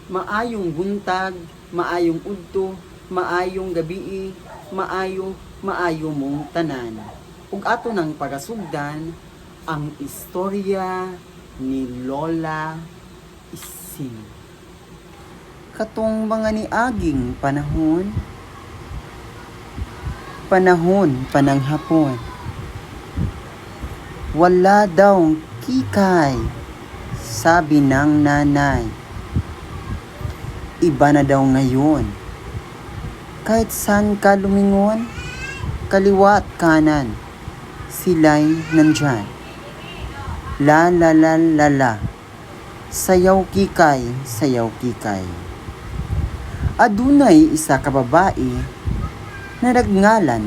Maayong buntag, maayong udto, maayong gabii, maayo, maayo mong tanan. Ug ato nang pagasugdan ang istorya ni Lola Ising. Katong mga niaging panahon, panahon panang hapon. Wala daw kikay, sabi ng nanay. Iba na daw ngayon. Kahit saan ka lumingon, kaliwa at kanan, sila'y nandyan. La la la la la. Sayaw kikay, sayaw kikay. Adunay isa ka babae na nagngalan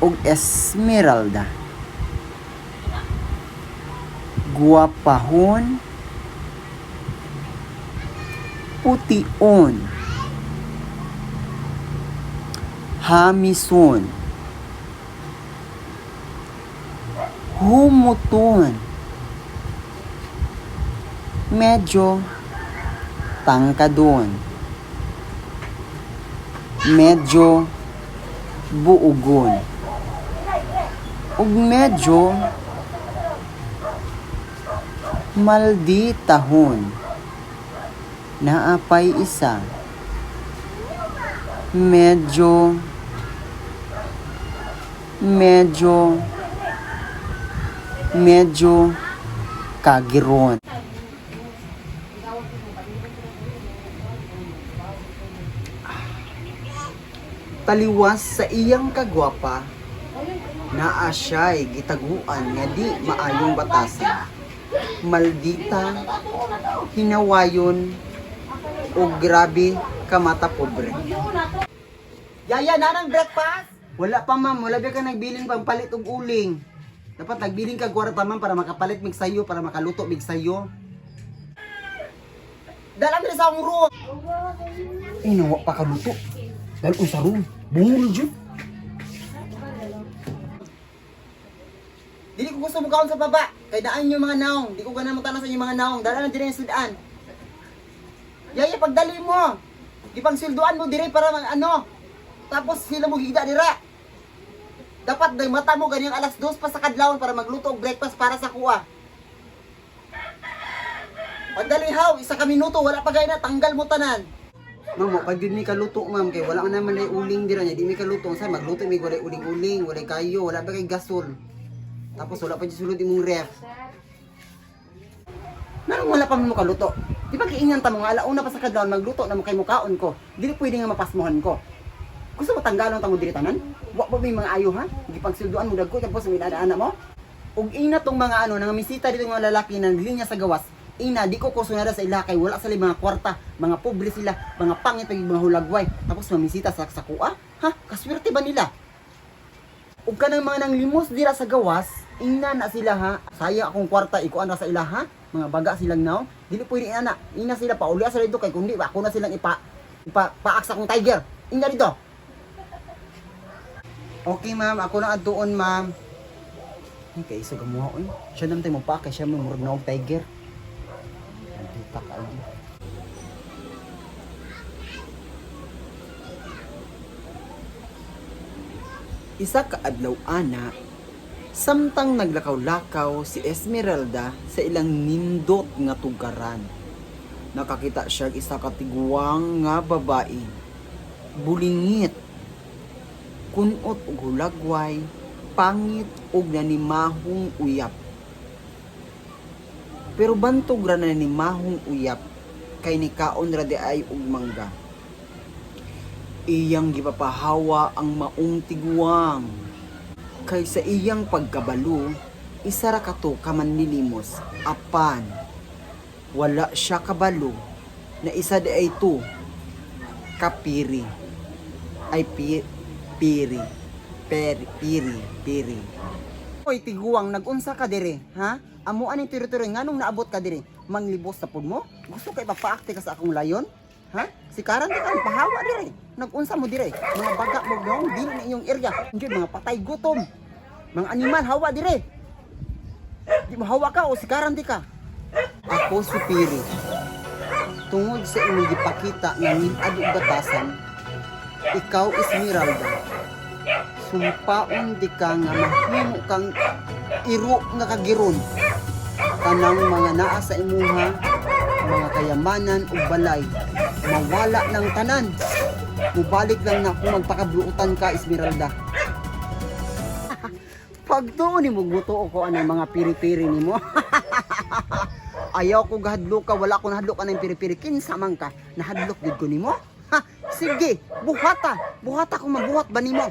og Esmeralda. Guwapahon, pution, hamison, humuton, medyo tangkadon, medyo buugon, ug medyo malditahon. Naapay isa, medyo medyo medyo kagiron. Taliwas sa iyang kagwapa, naa siya'y gitaguan nga di maayong batasan. Maldita, hinawayon, o grabe kamata pobre. Yaya, nanang breakfast? Wala pa, ma'am, wala ba ka nagbilin pang palit og uling? Dapat nagbilin ka kwarta, ma'am, para makapalit mig sayo, para makaluto mig sayo. Dala diri sa akong room. Ay, nawa pa kaluto. Dahil sa room. Bungol jud. Dili ko gusto mukaon sa baba. Kay daan yung mga naong. Di ko ganahan mo sa inyong mga naong. Dala na diri yung sudan. Yaya, pagdali mo. Di pang silduan mo dire para mag ano. Tapos sila mo higda dira. Dapat day mata mo ganyang alas 2 pa sa kadlawon para magluto og breakfast para sa kuha. Pagdali haw, isa ka minuto, wala pa gay na, tanggal mo tanan. Ma'am, pag yun may kaluto, ma'am, kay wala ka naman na uling dira niya, di may kaluto. Sa magluto may walay uling-uling, walay kayo, wala pa kay gasol. Tapos wala pa dyan sulod imong ref. Narong wala pa mo kaluto. Di ba giingan ta mo nga alauna pa sa kadlawon magluto na mo kay mukaon ko. Dili pwede nga mapasmohan ko. Gusto mo tanggalon ta mo diri tanan? Wa pa may mga ayo ha? Gipagsilduan mo dagko tapos may ana mo. Ug ina tong mga ano nang misita dito nga lalaki nang linya sa gawas. Ina di ko kusunada sa ila kay wala sila mga kwarta, mga pobre sila, mga pangit pag mga hulagway. Tapos mamisita sa sakua? Ha? Kaswerte ba nila? Ug kanang mga nanglimos dira sa gawas, ingna na sila ha. Sayang akong kwarta ikuan ra sa ila ha. Mga baga silang naw. Dili pwede ana. Ingna sila pauli sila dito kay kundi ako na silang ipa ipa paak sa akong tiger. Ingna dito. Okay ma'am, ako na adtuon, ma'am. Ay, kay isa gamuha oy. Siya naman tayo mo pa kay siya mo murag na og tiger. Maldita ka oy. Isa ka adlaw ana, samtang naglakaw-lakaw si Esmeralda sa ilang nindot nga tugaran. Nakakita siya og isa ka tiguang nga babae. Bulingit, kunot og hulagway, pangit og nanimahong uyap. Pero bantog ra nanimahong uyap kay nikaon ra di ay og mangga. Iyang gipapahawa ang maong tiguang. Kay sa iyang pagkabalo, isa ra kato ka manlilimos apan wala siya kabalo na isa di ay to kapiri ay piri peri piri piri. Oy tiguang, nagunsa ka dire ha? Amo ani tiro-tiro nganong naabot ka dire? Manglibos sa pud mo? Gusto ka ipapaakte ka sa akong layon ha? Si karan di ka pahawa dire. Nagunsa mo dire? Mga baga mo gong dili na inyong area. Hindi mga patay gutom. Mga animal hawa dire. Di mo hawa ka o si karan di ka. Ako si Piri. Tungod sa imong gipakita nga ngilad ug batasan, ikaw, Esmeralda, sumpaon di ka nga mahimo kang iro nga kagiron. Tanang mga naa sa imuha, mga kayamanan ug balay, mawala ng tanan. Mubalik lang na kung magpakabluutan ka, Esmeralda. Pagtuon nimo, guto ko anang mga piri-piri nimo. Ayaw ko gahadlok ka, wala ko nahadlok ka ng piri-piri. Kinsa man ka, nahadlok gid ko nimo. Ha, sige, buhata. Buhata kung mabuhat ba nimo.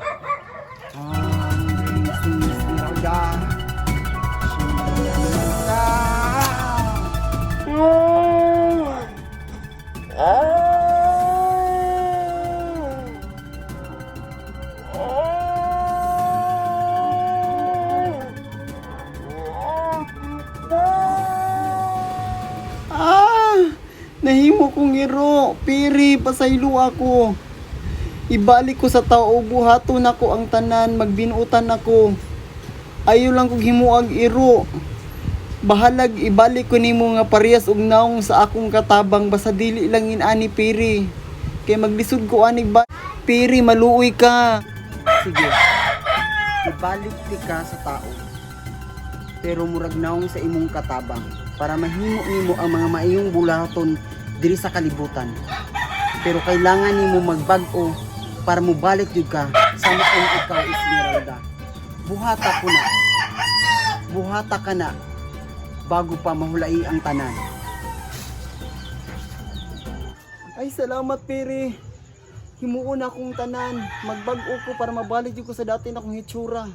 Ang Esmeralda. Ah! Nahimo kong iro. Piri, pasaylo ako. Ibalik ko sa tao, buhaton ako ang tanan, magbinuutan ako. Ayo lang kog himuag iro. Bahalag ibalik ko nimo nga parehas og naong sa akong katabang, basta dili lang inani, Piri. Kay maglisod ko anig ba? Piri, maluoy ka. Sige. Ibalik ti ka sa tao. Pero murag naong sa imong katabang para mahimo nimo ang mga maayong bulahaton diri sa kalibutan. Pero kailangan nimo magbag-o para mobalik jud ka sa maong ikaw, Esmeralda. Buhata ko na. Buhata ka na bago pa mahulai ang tanan. Ay, salamat, Pere. Himuon akong tanan. Magbag-o ko para mabalik jud ko sa dati na akong hitsura.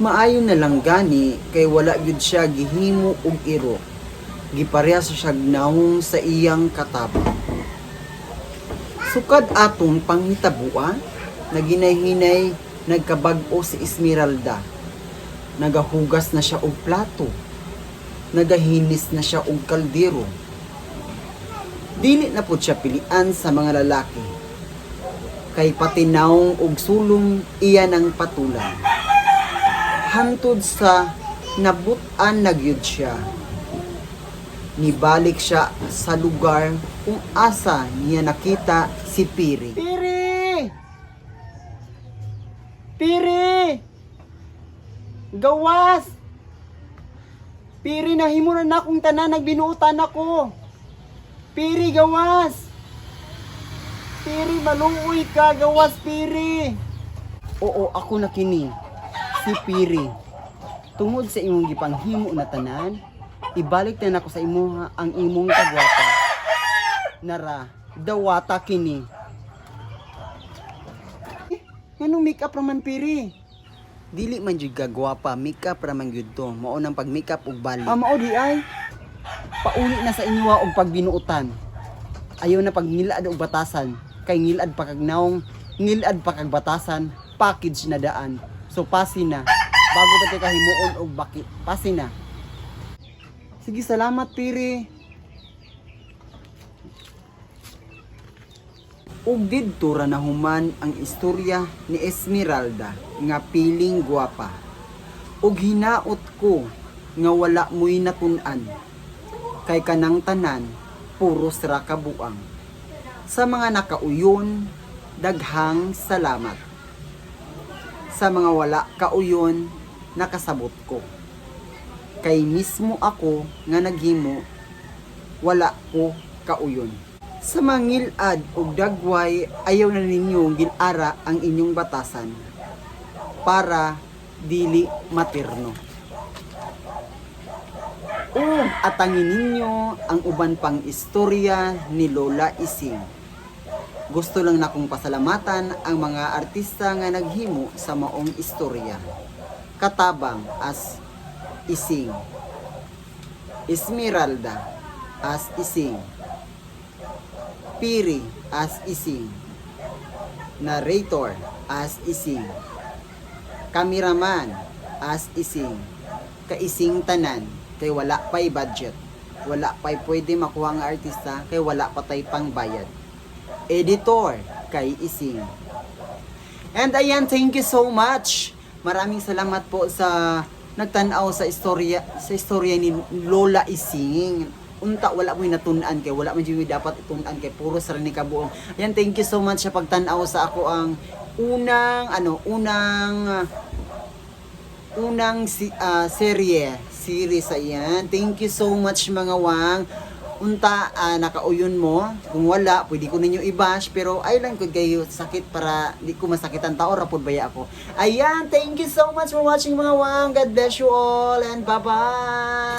Maayo na lang gani kay wala gyud siya gihimo og iro. Giparehas siya naong sa iyang katabang. Sukad atong panghitabua, naghinay-hinay nagkabag-o si Esmeralda. Nagahugas na siya og plato. Nagahinis na siya og kaldero. Dili na pud siya pilian sa mga lalaki. Kay pati naong og sulong iya ng patulan. Hantod sa nabut-an na gyud siya. Nibalik siya sa lugar kung asa niya nakita si Piri. Piri! Piri! Gawas! Piri, nahimo na akong tanan, nagbinuutan ako. Piri, gawas! Piri, maluoy ka, gawas, Piri! Oo, ako na kini, si Piri. Tungod sa imong gipanghimo na tanan, ibalik na nako sa imuha ang imong kagwapa. Nara, dawata kini. Eh, nganong make-up raman, Piri? Dili man jud ka gwapa, make-up ra man gyud to. Mao nang pag-makeup ug bali. Ah, mao di ay. Pauli na sa inyo og pagbinuotan. Ayaw na pag ngilad og batasan. Kay ngilad pa kag naong, ngilad pa kag batasan, package na daan. So pasi na. Bago pa tayo kahimuon og baki, pasi na. Sige, salamat, Piri. Ug didto ra nahuman ang istorya ni Esmeralda nga piling gwapa. Ug hinaot ko nga wala mo'y natun-an. Kay kanang tanan puros ra kabuang. Sa mga nakauyon, daghang salamat. Sa mga wala kauyon, nakasabot ko. Kay mismo ako nga naghimo, wala ko kauyon. Sa mangilad og dagway, ayaw na ninyo gilara ang inyong batasan para dili materno. Ug atangin ninyo ang uban pang istorya ni Lola Ising. Gusto lang nakong pasalamatan ang mga artista nga naghimo sa maong istorya. Katabang as Ising. Esmeralda as Ising. Piri as Ising. Narrator as Ising. Cameraman as Ising. Kaising tanan kay wala pa'y budget. Wala pa'y pwede makuha nga artista kay wala pa tay pang bayad. Editor kay Ising. And ayan, thank you so much. Maraming salamat po sa Nagtan-aw sa istorya ni Lola Ising. Unta wala mo natun-an kay wala man jud dapat itun-an kay puro sa ni kabuong. Ayan, thank you so much sa pagtan-aw sa ako ang unang ano unang unang si, serye series. Ayan, thank you so much, mga wang. Unta nakauyon mo. Kung wala, pwede ko ninyo i-bash, pero ay lang kung kayo sakit para di ko masakitan tao ra pud baya ako. Ayan, thank you so much for watching, mga wang. God bless you all and bye bye.